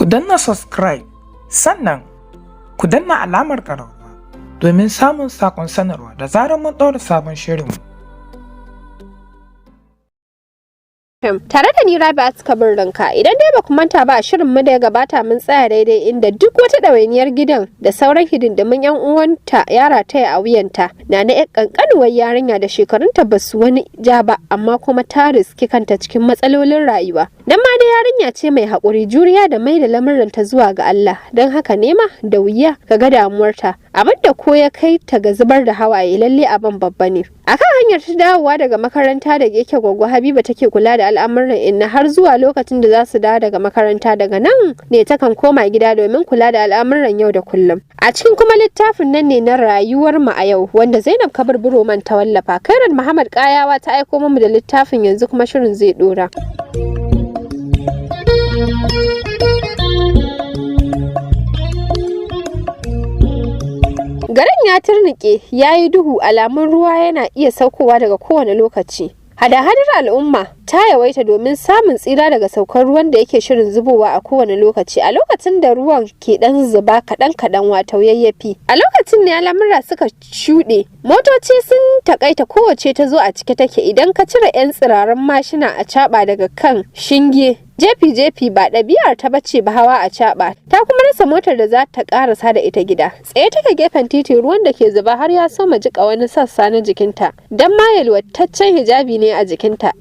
Danna subscribe, sannan ku danna alamar ƙararrawa domin samun saƙon sanarwa da zarar mun ɗaura sabon shirinmu. Tare da ni Rabi'at Kabir Ranka, idan dai baku manta ba, a shirin mu da ya gabata mun tsaya daidai inda duk wata ɗawainiyar gidan da sauran hidindimun yan uwanta ya rataya a wuyanta. Na na ƴar ƙanƙanuwar yarinya da shekarunta ba su wani ja ba, amma kuma ta riski kanta cikin matsalolin rayuwa. Dan ma dai yarinya ce mai haƙuri, juriya da mai da lamuranta zuwa ga Allah, don haka nema da wuya ka ga damuwarta. Abin da ko ya kai ta ga zubar da hawaye, lalle abin babba ne. Akan hanyar ta dawowa daga makaranta da yake gwaggo Habiba take kula da al'amuran inna har zuwa lokacin da za su dawo daga makaranta, daga nan ne takan koma gida domin kula da al'amuran yau da kullum. A cikin kuma littafin nan ne na Rayuwar mu a Yau, wanda Zainab Kabir Buroman ta wallafa. Kairat Muhammad Kayawa ta aiko mu da littafin, yanzu kuma shirin zai dora. Garin ya turnike, ya yi duhu, alamun ruwa yana iya saukowa daga kowane lokaci. Hada-hadar al'umma ta yawaita domin samun tsira daga saukar ruwan da yake shirin zubowa a kowane lokaci. A lokacin da ruwan ke dan zuba kaɗan-kaɗan, wato yayyafi. A lokacin ne al'amura suka shuɗe. Motoci sun takaita, kowace ta zo a cike take idan ka cire 'yan tsiraran mashina a caɓa daga kan shinge. Jefi-jefi, ba ɗabi'ar ta bace ba hawa a caɓa, ta kuma rasa motar da za ta ƙarasa da ita gida. Tsaye take gefen titi, ruwan da ke zuba har ya soma jiƙa wani sassa na jikinta. Dan ma yalwataccen hijabi ne a jikinta.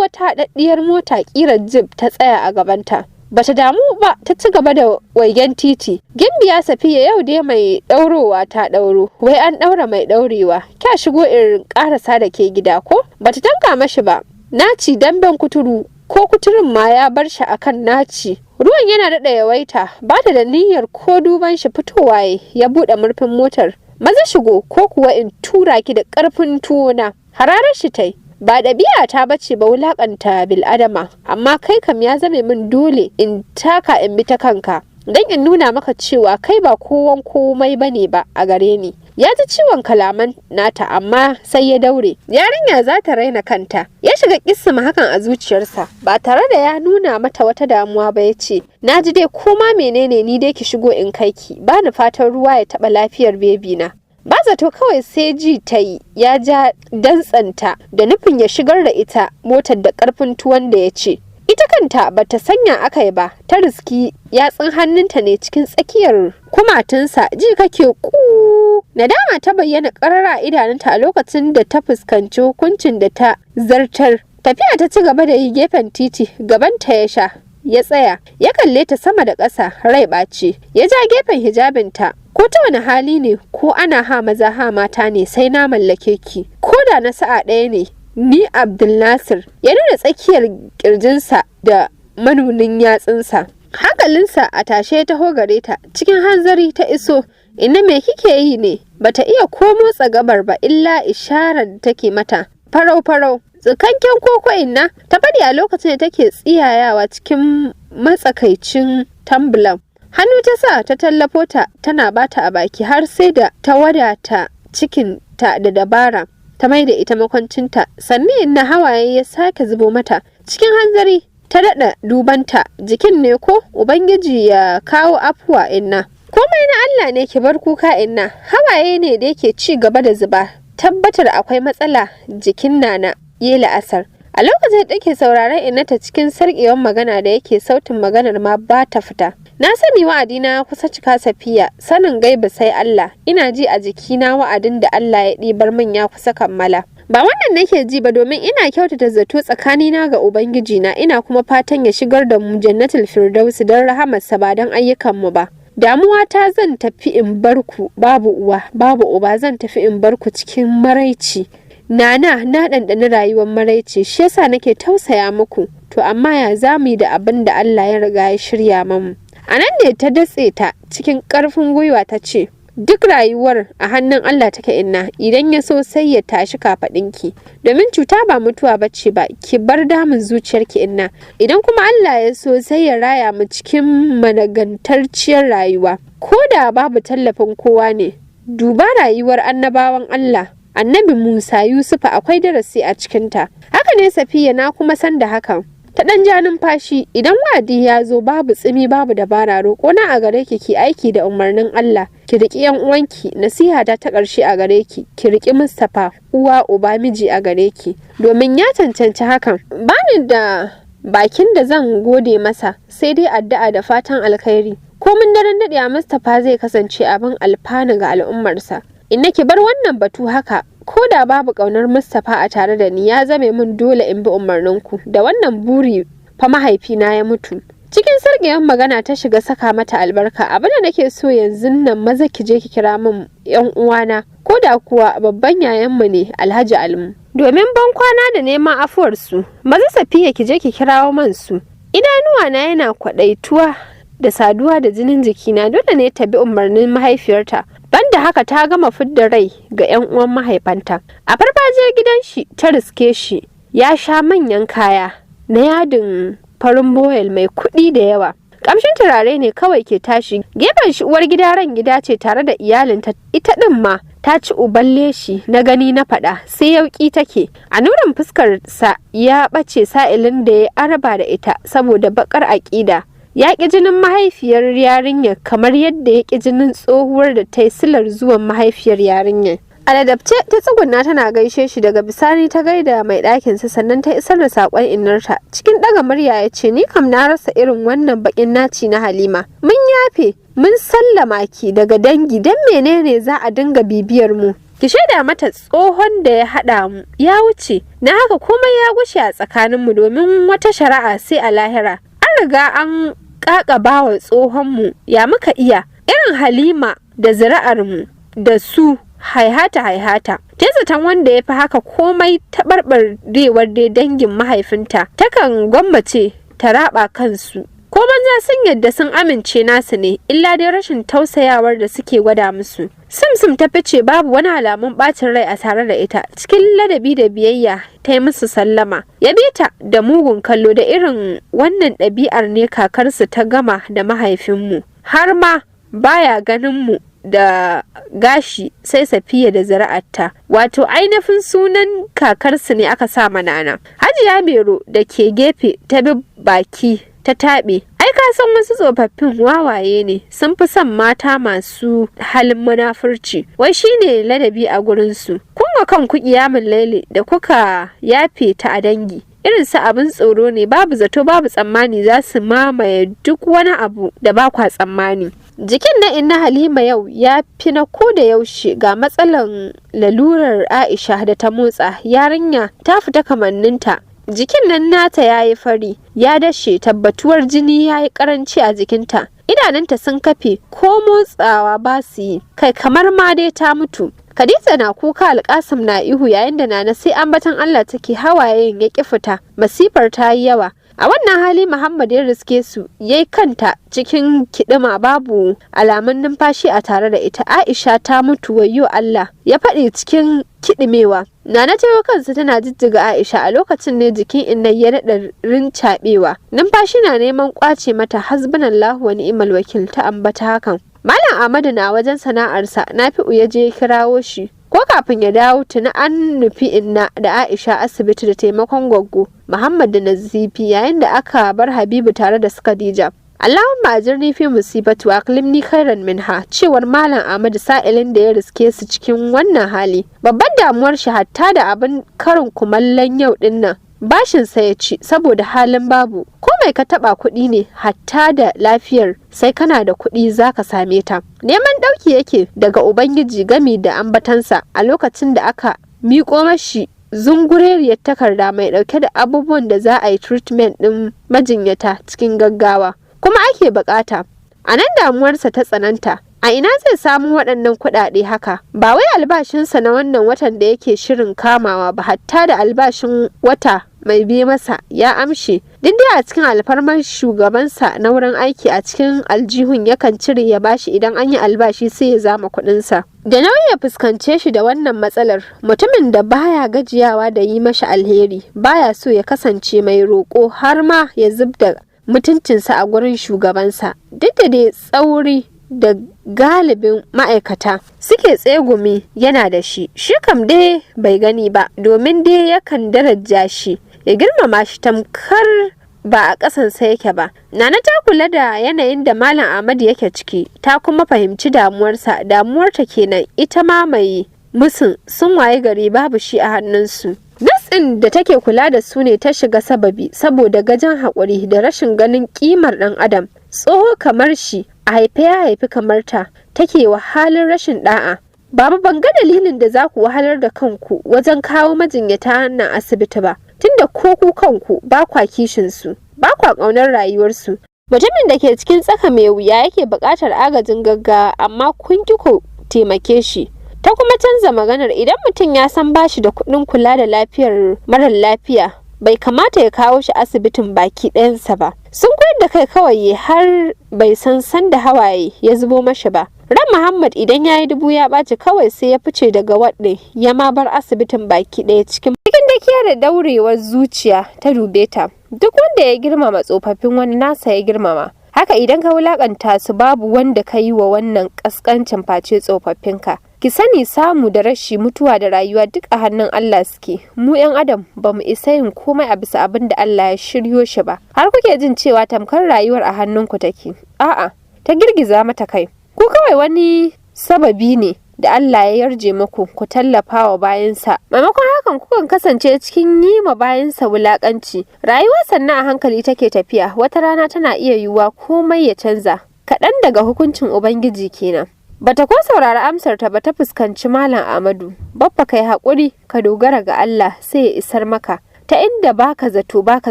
Wata haɗaɗɗiyar mota ƙirar jib ta tsaya a gabanta. Bata damu ba, ta ci gaba da waigen titi. Gimbiya Safiya, yau dai mai ɗaurowa ta ɗauro, wai an ɗaura mai ɗaurewa. Kya shigo in ƙarasa da ke gida ko? Bata tanka mashi ba. Naci damben kuturu, ko kuturun ma ya bar shi akan naci. Ruwan yana daɗa yawaita, ba ta da niyyar ko duban shi. Fitowa ya buɗe murfin motar. "Maza shigo ko kuwa in tura ki da ƙarfin tuwona." Hararar shi tai. "Ba ɗabi'a ta bace ba wulaƙanta bil'adama, amma kai kam ya zame min dole in taka in bi ta kanka, don in nuna maka cewa kai ba kowan komai bane ba a gare ni." Ya ji ciwon kalaman nata, amma sai ya daure. Yarinya za ta raina kanta. Ya shiga kissima hakan a zuciyarsa ba tare da ya nuna mata wata damuwa ba, ya ce, "Na ji dai, koma menene, ni dai ki shigo in kai ki. Ba ni fatan ruwa ya taɓa lafiyar baby na." Ba zato kawai sai ji ta yi ya ja dantsanta da nufin ya shigar da ita motar da karfin tuwon da ya ce. Ita kanta bata sanya aka yi ba, ta riski yatsun hannunta ne cikin tsakiyar kumatunsa, ji kake ku. Nadama ta bayyana karara a idanunta a lokacin da ta fuskanci hukuncin da ta zartar. Tafiya ta ci gaba da yi gefen titi, gabanta ya sha. Ya tsaya, ya kalle ta sama da ƙasa, rai ɓace. Ya ja gefen hijabinta. "Ko ta wani hali ne, ko ana ha maza ha mata ne, sai na mallake ki. Ko da na sa'a ɗaya ne, ni Abdul Nasir." Ya nuna tsakiyar kirjinsa da manunin yatsunsa. Hankalinsa a tashe ya taho gare ta, cikin hanzari ta iso. "Ina me kike yi ne?" Bata iya ko motsa gabar ba illa isharar da take mata. "Farau farau. Tsukanken koko, inna," ta faɗi a lokacin da take tsiyayawa cikin matsakaicin tambulan. Hannu ta sa ta tallafo ta, tana bata a baki har sai da ta wadata cikin ta da dabara. Ta mai da ita makwancinta. Sannan inna, hawaye ya sake zubo mata. Cikin hanzari ta daɗa dubanta. "Jikin ne ko? Ubangiji ya kawo afuwa, inna. Komai na Allah ne, ki bar kuka, inna." Hawaye ne da yake ci gaba da zuba. Tabbatar akwai matsala jikin Nana yi la'asar. A lokacin da take sauraron innata cikin sarƙewar magana da yake sautin maganar ma ba ta fita. "Na sani wa'adina ya kusa cika, Safiya, sanin gaiba sai Allah. Ina ji a jikina wa'adin da Allah ya ɗibar min ya kusa kammala. Ba wannan nake ji ba, domin ina kyautata zato tsakanina ga Ubangiji na, ina kuma fatan ya shigar da mu Jannatul Firdausi don rahamarsa, ba don ayyukanmu ba. Damuwa ta, zan tafi in bar ku babu uwa, babu uba, zan tafi in bar ku cikin maraici. Nana, na ɗanɗani rayuwar maraici, shi yasa nake tausaya muku. To amma ya za mu yi da abin da Allah ya riga ya shirya mamu?" A nan ne ta datse ta cikin ƙarfin gwiwa ta ce, "Duk rayuwar a hannun Allah take, inna, idan ya so sai ya tashi kafaɗinki. Domin cuta ba mutuwa bace ba, ki bar damun zuciyarki, inna. Idan kuma Allah ya so sai ya raya mu cikin managantarciyar rayuwa. Ko da babu tallafin kowa ne. Duba rayuwar annabawan Allah. Annabi Musa, Yusufa, akwai darasi a cikinta." "Haka ne, Safiya, na kuma san da hakan. Ta ɗan ja numfashi, idan wa'adi ya zo babu tsimi babu dabara, roƙona a gare ki ki aiki da umarnin Allah, ki riƙi yan uwanki, nasiha ta ta ƙarshe a gare ki, ki riƙi Mustapha uwa uba miji a gare ki, domin ya cancanci hakan. Bani da bakin da zan gode masa sai dai addu'a da fatan alkhairi. Komin daren daɗewa Mustapha zai kasance abin alfanu ga al'ummarsa. Inna ki bar wannan batu haka, ko da babu ƙaunar Mustapha a tare da ni, ya zame min dole in bi umarninku. Da wannan buri fa mahaifina ya mutu. Cikin sarƙewar magana ta shiga saka mata albarka. Abin da nake so yanzu nan, maza ki je ki kira min yan uwana, ko da kuwa babban yayanmu ne Alhaji Almu, domin ban kwana da neman afuwarsu. Maza Safiya, ki je ki kirawo man su. Idanuwa na yana kwaɗaituwa da saduwa da jinin jikina, dole ne ta bi umarnin mahaifiyarta. Banda haka ta gama fidda rai ga 'yan uwan mahaifanta. A farfajiyar gidan shi ta riske shi, ya sha manyan kaya na yadin farin boyel mai kuɗi da yawa. Kamshin turare ne kawai ke tashi. Gefen shi uwar gida ran gida ce tare da iyalinta, ita ɗin ma ta ci uban leshi na gani na faɗa, sai yauƙi take. A nurin fuskar sa ya ɓace sa'ilin da ya arba da ita saboda bakar aƙida. Ya ƙi jinin mahaifiyar yarinyar kamar yadda ya ƙi jinin tsohuwar da ta yi silar zuwan mahaifiyar yarinyar. A ladabce ta tsugunna tana gaishe shi, daga bisani ta gaida mai ɗakinsa, sannan ta isar da saƙon innarta. Cikin ɗaga murya ya ce, "Ni kam na rasa irin wannan baƙin naci na Halima. Mun yafe, mun sallama ki daga dangi, don menene za a dinga bibiyar mu? Ki shaida mata tsohon da ya haɗa mu ya wuce, na haka komai ya gushe a tsakaninmu, domin wata shari'a sai a lahira. An riga an ƙaƙaba wa tsohonmu, ya muka iya? Irin Halima da zuri'armu da su, haihata haihata." Ta zaton wanda ya fi haka komai taɓarɓarewar dai dangin mahaifinta, takan gwammace ta raba kansu. Ko banza sun yadda sun amince nasu ne, illa dai rashin tausayawar da suke gwada musu. Simsim ta fice, babu wani alamun bacin rai a tare da ita. Cikin ladabi da biyayya ta yi musu sallama. Ya bi ta da mugun kallo. Da irin wannan ɗabi'ar ne kakarsu ta gama da mahaifinmu, har ma baya ganin mu da gashi sai Safiya da zuri'arta. Wato ainihin sunan kakarsu ne aka sa manana. Hajiya Mero da ke gefe ta bi baki ta taɓe. "Ai ka san wasu tsofaffin wawaye ne, sun fi son mata masu halin munafurci, wai shine ladabi a gurinsu. Kun ga kan ku kiyamun laili da kuka yafe ta a dangi. Irin su abin tsoro ne, babu zato babu tsammani za su mamaye duk wani abu da ba kwa tsammani." Jikin na Inna Halima yau ya fi na ko da yaushe, ga matsalan lalurar Aisha da ta motsa, yarinya ta fita kamanninta. Jikin nan nata ya yi fari, ya dashe, tabbatuwar jini ya yi karanci a jikinta. Idanunta sun kafe, ko motsawa ba su yi, kai kamar ma dai ta mutu. Khadija na kuka, Alkasim na ihu, yayin da Nana sai ambaton Allah take, hawayen ya ƙi fita, masifar ta yi yawa. A wannan hali Muhammad ya riske su, yayi kanta cikin kiɗima, babu alamun numfashi a tare da ita. "Aisha ta mutu, wayyo Allah," ya faɗi cikin kiɗimewa. Nana ta kansa tana jijjiga Aisha, a lokacin ne jikin Inna ya daɗa rincaɓewa. Numfashi na neman ƙwace mata. "Hasbunallahu wa ni'mal wakil," ta ambata hakan. Malam Ahmadu na wajen sana'arsa, Nafi'u ya je kirawo shi. Ko kafin ya dawo tuni an nufi Inna da Aisha asibiti da taimakon Gwaggo, Muhammad da Nazifi, yayin da aka bar Habibu tare da su Khadija. "Allahumma ajirni fi musibati wa aklimni khairan minha," cewar Malam Ahmadu sa'ilin da ya riske su cikin wannan hali. Babban damuwar shi, hatta da abin karin kumallon yau din nan bashin sa ya ci saboda halin babu. Ko mai ka taba kuɗi ne, hatta da lafiyar sai kana da kuɗi zaka same ta. Neman ɗauki yake daga Ubangiji gami da ambatansa a lokacin da aka miƙo mashi zungureriyar takarda mai ɗauke da abubuwan da za a yi treatment ɗin majinyata cikin gaggawa kuma ake bukata. A nan damuwarsa ta tsananta. A ina zai samu waɗannan kuɗaɗe haka? Ba wai albashinsa na wannan watan da yake shirin kamawa ba, hatta da albashin wata mai bi masa ya amshe. Duk dai a cikin alfarmar shugabansa na wurin aiki, a cikin aljihun yakan cire ya bashi idan an yi albashi, sai ya zama kuɗinsa. Da nauyi ya fuskance shi da wannan matsalar, mutumin da baya gajiyawa da yi mashi alheri, baya so ya kasance mai roƙo har ma ya zub da mutuncinsa a gurin shugabansa. Duk da dai tsauri da galibin ma'aikata suke tsegumi yana da shi, shi kam dai bai gani ba, domin dai yakan daraja shi, ya girmama shi tamkar ba a ƙasansa yake ba. Nana ta kula da yanayin da Malam Ahmadu yake ciki, ta kuma fahimci damuwarsa, damuwarta kenan ita ma mai musun sun waye gari babu shi a hannunsu. Nas ɗin da take kula da su ne ta shiga sababi saboda gajen haƙuri da rashin ganin ƙimar ɗan adam. Tsoho kamar shi, a haife ya haifi kamar ta, take wa halin rashin ɗa'a. Baba, ban ga dalilin da za ku wahalar da kanku wajen kawo majinyata nan asibiti ba, tunda ko ku kanku ba kwa kishin su, ba kwa ƙaunar rayuwarsu. Mutumin da ke cikin tsaka mai wuya yake buƙatar agajin gaggawa, amma kun ki ku taimake shi. Ta kuma canza maganar, idan mutum ya san bashi da kuɗin kula da lafiyar marar lafiya, bai kamata ya kawo shi asibitin baki ɗayansa ba. Sun koyar da kai kawai har bai san sanda hawaye ya zubo mashi ba. Ran Muhammad idan ya yi dubu ya ɓaci, kawai sai ya fice daga waɗin, ya ma bar asibitin baki ɗaya. Cikin dakiya da daurewar zuciya ta dube ta. Duk wanda ya girmama tsofaffin wani nasa ya girmama. Haka idan ka wulakanta su, babu wanda ka yi wa wannan kaskancin face tsofaffinka. Ki sani, samu da rashi, mutuwa da rayuwa, duk a hannun Allah suke. Mu 'yan adam ba mu isa yin komai a bisa abin da Allah ya shiryo shi ba. Har kuke jin cewa tamkar rayuwar a hannunku take. A'a, ta girgiza mata kai. Ku kawai wani sababi ne da Allah ya yarje muku ku tallafa wa bayansa. Maimakon hakan, kukan kasance cikin yi ma bayansa wulakanci. Rayuwa sannan a hankali take tafiya, wata rana tana iya yiwuwa komai ya canza. Kaɗan daga hukuncin Ubangiji kenan. Bata ko saurari amsar ta ba, ta fuskanci Malam Amadu. Baffa, kai haƙuri, ka dogara ga Allah, sai ya isar maka ta inda baka zato baka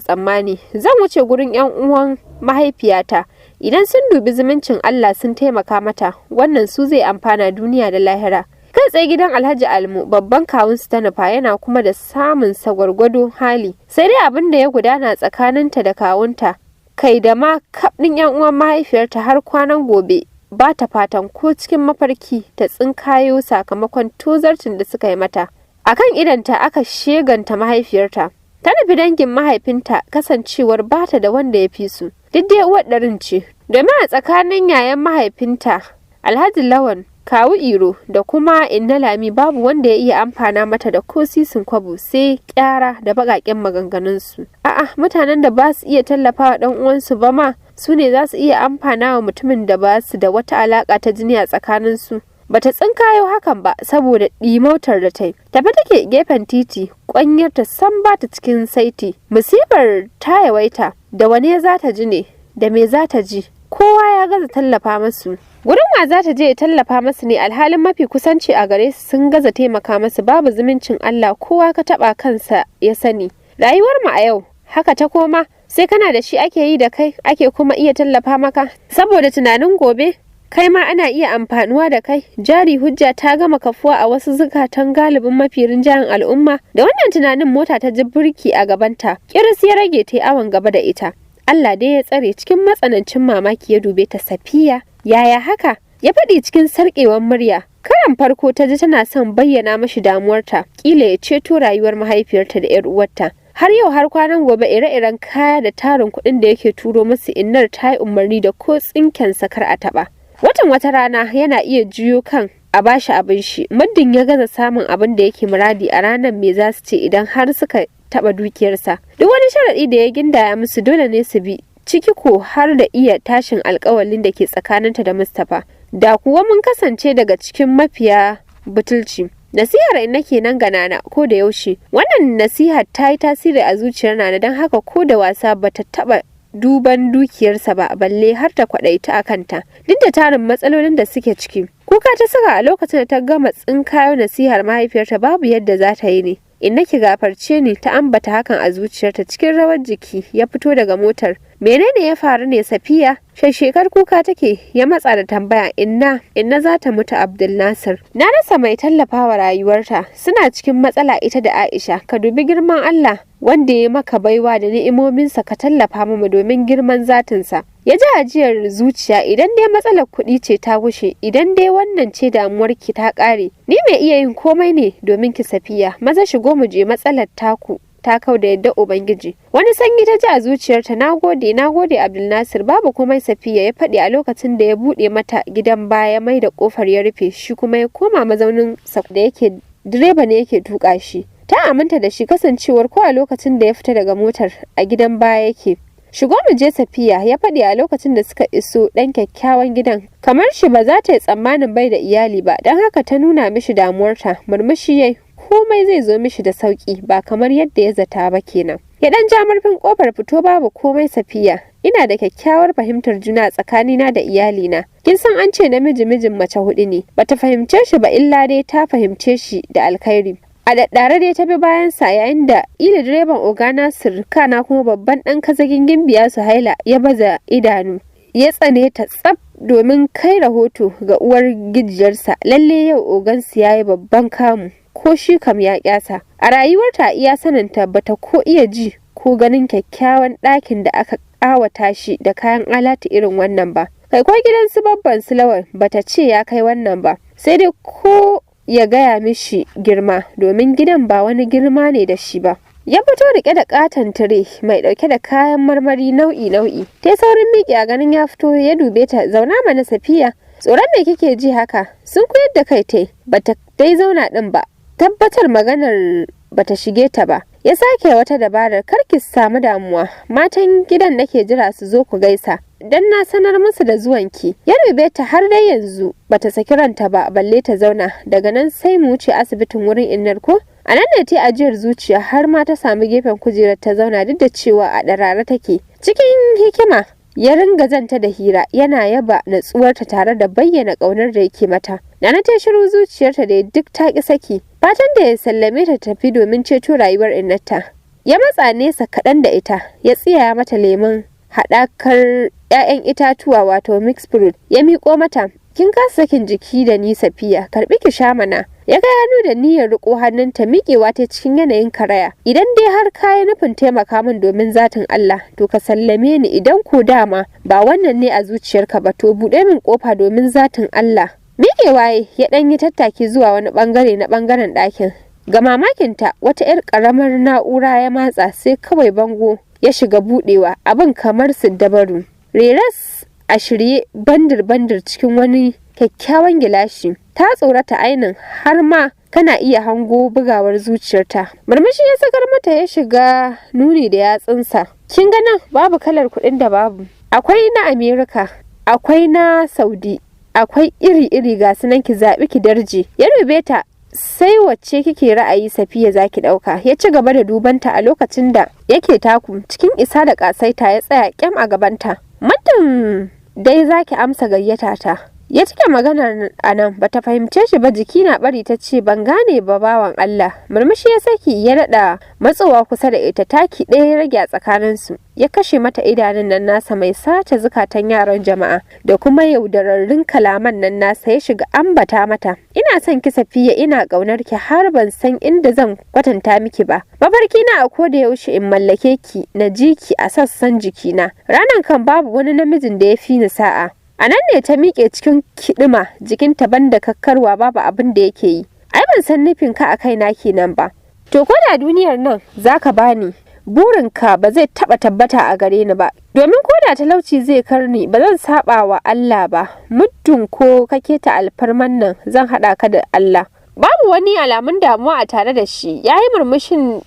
tsammani. Zan wuce gurin 'yan uwan mahaifiyata. Idan sun dubi zumuncin Allah sun taimaka mata, wannan su zai amfana duniya da lahira. Kai tsaye gidan Alhaji Almu, babban kawunsu, ta nufa. Yana kuma da samun sa gwargwado hali. Sai dai abin da ya gudana tsakaninta da kawunta, kai da ma kaɗin 'yan uwan mahaifiyarta, har kwanan gobe ba ta fatan ko cikin mafarki ta tsinkayo, sakamakon tozarcin da suka yi mata. Akan idanta aka sheganta mahaifiyarta. Ta nufi dangin mahaifinta, kasancewar bata da wanda ya fi su. Duk dai uwar ɗarin ce. Domin a tsakanin yayan mahaifinta, Alhaji Lawan, Kawu Iro da kuma Inna Lami, babu wanda ya iya amfana mata da ko sisin kwabo, sai kyara da baƙaƙen maganganunsu. A'a, mutanen da ba su iya tallafawa ɗan uwansu ba ma, su ne za su iya amfana wa mutumin da ba su da wata alaƙa ta jini a tsakaninsu? Bata tsinkayo hakan ba saboda ɗimautar da ta yi. Tafi take gefen titi, ƙwanyarta san ba ta cikin saiti. Musibar ta yawaita, da wane za ta ji ne, da me za ta ji? Kowa ya gaza tallafa masu. Gurin wa za ta je ya tallafa masu ne, alhalin mafi kusanci a gare su sun gaza taimaka masu? Babu zumuncin Allah, kowa ka taba kansa ya sani. Rayuwar mu a yau haka ta koma, sai kana da shi ake yi da kai, ake kuma iya tallafa maka saboda tunanin gobe kai ma ana iya amfanuwa da kai. Jari hujja ta gama kafuwa a wasu zukatan galibin mafi rinjayen al'umma. Da wannan tunanin mota ta ji burki a gabanta, kiris ya rage ta yi awon gaba da ita. Allah dai ya tsare. Cikin matsanancin mamaki ya dube ta. "Safiya, yaya haka?" ya faɗi cikin sarƙewar murya. Karan farko ta ji tana son bayyana mashi damuwarta, kila ya ceto rayuwar mahaifiyarta da 'yar uwarta. Har yau har kwanan gobe, ire-iren kaya da tarin kuɗin da yake turo musu, innar ta yi umarni da ko tsinken sakar a taɓa. Watan wata rana yana iya juyo kan a bashi abin shi, muddin ya gaza samun abin da yake muradi a ranar. Me za su ce idan har suka taɓa dukiyarsa? Duk wani sharaɗi da ya gindaya musu, dole ne su bi, ciki ko har da iya tashin alkawalin da ke tsakaninta da Mustapha. Da kuwa mun kasance daga cikin mafiya butulci. Nasihar inna kenan ga Nana ko da yaushe. Wannan nasihar ta yi tasiri a zuciyar Nana, don haka ko da wasa bata taba duban dukiyarsa ba, balle har ta kwadaita a kanta, duk da tarin matsalolin da suke ciki. Kuka ta saka a lokacin da ta gama tsinkayo nasihar mahaifiyarta. Babu yadda za ta yi ne. "Inna, ki gafarce ni," ta ambata hakan a zuciyarta. Cikin rawar jiki ya fito daga motar. "Menene ya faru ne, Safiya?" Shekar kuka take, ya matsa da tambaya. "Inna, inna za ta mutu, Abdul Nasir. Na rasa mai tallafawa rayuwarta. Suna cikin matsala, ita da Aisha. Ka dubi girman Allah wanda ya maka baiwa da ni'imominsa, ka tallafa mu domin girman zatinsa." Ya ji ajiyar zuciya. "Idan dai matsalar kuɗi ce, ta gushe. Idan dai wannan ce damuwarki, ta ƙare. Ni mai iya yin komai ne domin ki, Safiya. Maza shigo mu je, matsalar taku ta kau da yadda Ubangiji." Wani sanyi ta ji a zuciyarta. "Na gode, na gode, Abdulnasir." "Babu komai, Safiya," ya faɗi a lokacin da ya buɗe mata gidan baya, mai da kofar ya rufe, shi kuma ya koma mazaunin sa da yake direba ne yake tuka shi. Ta aminta da shi, kasancewar ko a lokacin da ya fita daga motar a gidan baya yake. Shigo mu je, Safiya, ya faɗi a lokacin da suka iso ɗan kyakkyawan gidan. Kamar shi ba za ta yi tsammanin bai da iyali ba, don haka ta nuna mishi damuwarta. Murmushi yai, komai zai zo mishi da sauki ba kamar yadda ya zata ba kenan. Ya ɗan ja murfin kofar. Fito, babu komai, Safiya. Ina da kyakkyawar fahimtar juna tsakanina da iyalina. Kin san an ce namiji mijin mace hudu ne. Bata fahimce shi ba, illa dai ta fahimce shi da alkhairi. A daddare dai ta bi bayansa, yayin da ila direban Oga Nasir, kana kuma babban ɗan kazagin Gimbiya Suhaila, ya baza idanu. Ya tsane ta tsaf domin kai rahoto ga uwar gijiyarsa. Lalle yau ogansu ya yi babban kamu, ko shi kam ya kyasa. A rayuwarta, iya saninta, bata ko iya ji ko ganin kyakkyawan ɗakin da aka ƙawata shi da kayan alatu irin wannan ba. Kai, ko gidan su babban su Lawal bata ce ya kai wannan ba, sai dai ko ya gaya mishi girma, domin gidan ba wani girma ne da shi ba. Ya fito rike da katon tire mai dauke da kayan marmari nau'i nau'i. Ta saurin miƙe a ganin ya fito. Ya dube ta. Zauna mana, Safiya. Tsoron me kike ji haka? Sun koyar da kai tai, bata dai zauna din ba, tabbatar maganar bata shige ta ba. Ya sake wata dabarar. Kar ki samu damuwa, matan gidan nake jira su zo ku gaisa, dan na sanar musu da zuwanki. Ya dube ta, har dai yanzu bata saki ranta ba balle ta zauna. Daga nan sai mu wuce asibitin wurin innar ko? A nan ne ta ajiyar zuciya, har ma ta samu gefen kujerar ta zauna, duk da cewa a ɗarare take. Cikin hikima ya ringa zanta da hira, yana yaba natsuwarta tare da bayyana ƙaunar da yake mata. Nana ta shiru, zuciyarta da duk ta ki saki. Fatan da ya sallame ta tafi domin ceto rayuwar innarta. Ya matsa nesa kaɗan da ita, ya tsiyaya mata lemon haɗakar 'ya'yan itatuwa, wato mixed fruit, ya miƙo mata. Kin kasa sakin jiki da ni, Safiya, karɓi ki sha mana. Ya kai hannu da niyyar riko hannunta, miƙewa ta cikin yanayin karaya. Idan dai har kayi nufin taimaka min domin zatin Allah, to ka sallame ni. Idan ko dama ba wannan ne a zuciyarka ba, to buɗe min kofa domin zatin Allah. Miƙewa ya ɗan yi tattaki zuwa wani ɓangare na ɓangaren ɗakin. Ga mamakinta, wata 'yar ƙaramar na'ura ya matsa, sai kawai bango ya shiga buɗewa, abin kamar siddabaru. Reras a shirye bandir-bandir cikin wani kyakkyawan gilashi. Ta tsorata ainin, har ma kana iya hango bugawar zuciyarta. Murmushi ya sakar mata, ya shiga nuni da yatsunsa. Kin ga nan, babu kalar kuɗin da babu. Akwai na Amerika, akwai na Saudi, akwai iri-iri, ga sunan, ki zaɓi ki darje. Ya dube ta. Sai wacce kike ra'ayi, Safiya, zaki ɗauka. Ya ci gaba da dubanta a lokacin da yake taku cikin isa da ƙasaita, ya tsaya kyam a gabanta. Muddin dai zaki amsa gayyata ta. Ya cike maganar a nan. Bata fahimce shi ba, jiki na bari ta ce, "Ban gane ba, bawan Allah." Murmushi ya saki, ya daɗa matsowa kusa da ita, taki ɗaya ya rage a tsakaninsu. Ya kashe mata idanun nan nasa mai sace zukatan yaran jama'a da kuma yaudararrun kalaman nan nasa, ya shiga ambata mata. Ina son ki, Safiya, ina ƙaunar ki har ban san inda zan kwatanta miki ba. Mafarki na a koda yaushe in mallake ki, na ji ki a sassan jikina. Ranan kan babu wani namijin da ya fi ni sa'a. A nan ne ta miƙe cikin kiɗima, jikinta banda kakkarwa babu abin da yake yi. Ai ban san nufin ka a kaina kenan ba. To ko da duniyar nan zaka bani, burinka ba zai taɓa tabbata a gare ni ba. Domin ko da talauci zai karni, ba zan saba wa Allah ba. Muddin ko ka keta alfarman nan, zan haɗa ka da Allah. Babu wani alamun damuwa a tare da shi, ya yi murmushin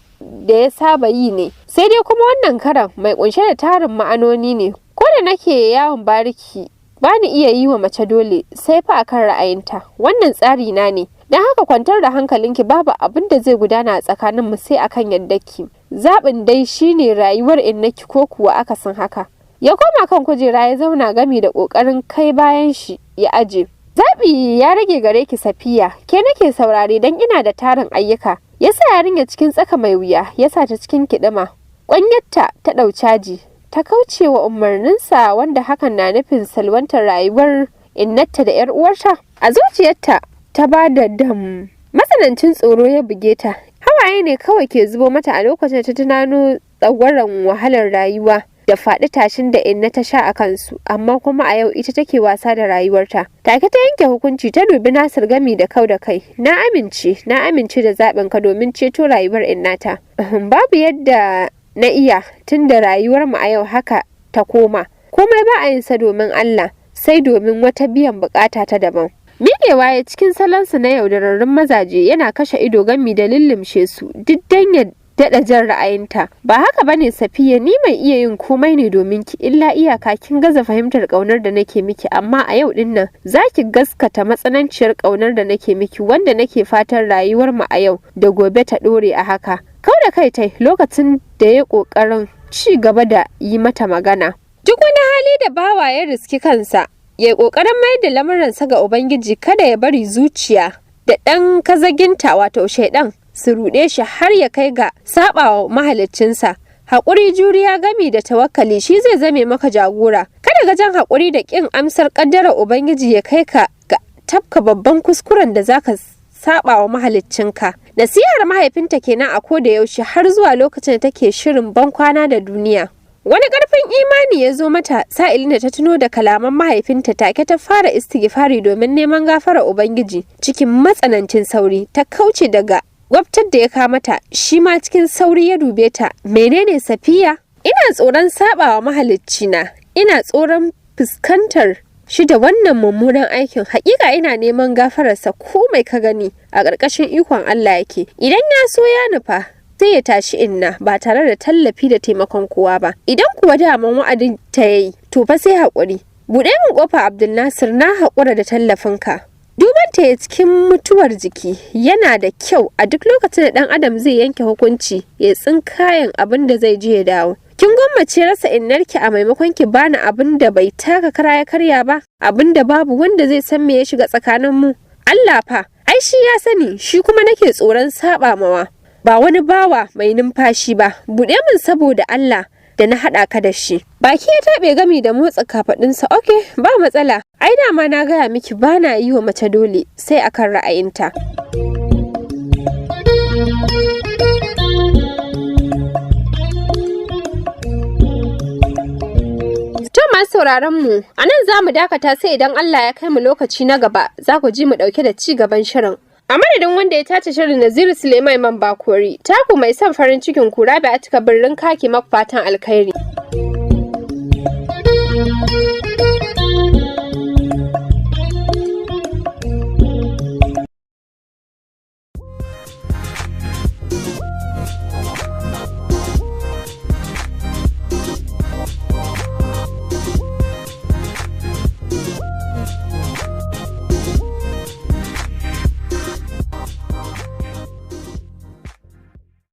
da ya saba yi ne. Sai dai kuma wannan karan mai kunshe da tarin ma'anoni ne. Ko da nake yawon bariki, bani iya yi wa mace dole sai fa akan ra'ayinta. Wannan tsari na ne, don haka kwantar da hankalinki, babu abin da zai gudana a tsakanin mu sai akan ki. Zaɓin dai shine rayuwar innaki ko kuwa akasin haka. Ya koma kan kujera ya zauna, gami da ƙoƙarin kai bayan shi ya aje. Zaɓi ya rage gare ki, Safiya. Ke nake saurare, don ina da tarin ayyuka. Ya sa yarinya cikin tsaka mai wuya, ya sa ta cikin kiɗima. Ƙwanyarta ta ɗau caji, ta kauce wa umarninsa, wanda hakan na nufin salwantar rayuwar innarta da 'yar uwarta. A zuciyarta ta ba da dam. Matsanancin tsoro ya buge ta. Hawaye ne kawai ke zubo mata a lokacin da ta tunano tsagwaron wahalar rayuwa da faɗi tashin da inna ta sha a kansu, amma kuma a yau ita take wasa da rayuwarta. Take ta yanke hukunci, ta dubi Nasir gami da kau da kai. Na amince, na amince da zaɓin ka domin ceto rayuwar innata. Babu yadda na iya, tun da rayuwar mu a yau haka ta koma. Komai ba a yin sa domin Allah, sai domin wata biyan bukata ta daban. Miƙewa ya cikin salonsa na yaudararrun mazaje, yana kashe ido gami da lillimshe su duk dan ya Daɗa jan ra'ayinta. Ba haka bane Safiya, ni mai iya yin komai ne domin ki, illa iyaka kin gaza fahimtar ƙaunar da nake miki, amma a yau din nan za ki gaskata matsananciyar ƙaunar da nake miki, wanda nake fatan rayuwar mu a yau da gobe ta ɗore a haka. Kau da kai tai lokacin da ya ƙoƙarin ci gaba da yi mata magana. Duk wani hali da bawa ya riski kansa, ya ƙoƙarin mayar da lamuransa ga Ubangiji, kada ya bari zuciya da ɗan kazaginta wato shaiɗan su ruɗe shi har ya kai ga saɓawa mahaliccinsa. Haƙuri, juriya gami da tawakkali shi zai zame maka jagora. Kada gajen haƙuri da ƙin amsar ƙaddarar Ubangiji ya kai ka ga tafka babban kuskuren da zaka saɓawa mahaliccinka. Nasihar mahaifinta kenan a koda yaushe har zuwa lokacin da take shirin bankwana da duniya. Wani ƙarfin imani ya zo mata sa'ilin da ta tuno da kalaman mahaifinta, take ta fara istighfari domin neman gafarar Ubangiji. Cikin matsanancin sauri ta kauce daga gwabtar da ya kamata, shi ma cikin sauri ya dube ta. Menene Safiya? Ina tsoron sabawa mahaliccina, ina tsoron fuskantar shi da wannan mummunan aikin. Hakika ina neman gafararsa. Ko mai ka gani a ƙarƙashin ikon Allah yake. Idan ya so ya nufa sai ya tashi inna ba tare da tallafi da taimakon kowa ba. Idan kuwa daman wa'adin ta yayi, to fa sai haƙuri. Buɗe min ƙofa Abdul Nasir, na haƙura da tallafinka. Duban ta ya cikin mutuwar jiki. Yana da kyau a duk lokacin da ɗan adam zai yanke hukunci ya tsinkayen abin da zai je ya dawo. Kin gwammace rasa innarki a maimakon ki bani abin da bai taka kara ya karya ba, abin da babu wanda zai san me ya shiga tsakanin mu. Allah fa, ai shi ya sani, shi kuma nake tsoron saba mawa. Ba wani bawa mai numfashi ba, buɗe min saboda Allah da na haɗa ka da shi. Baki ya taɓe gami da motsa kafaɗinsa, ok, ba matsala. Ai dama na gaya miki ba na yi wa mace dole sai akan ra'ayinta. To masu sauraron mu, a nan za mu dakata, sai idan Allah ya kai mu lokaci na gaba za ku ji mu ɗauke da ci gaban shirin. A madadin wanda ya tace shirin Naziru Suleiman Man Bakori, taku mai son farin cikin kura bai a cika birnin kaki maku fatan alkhairi.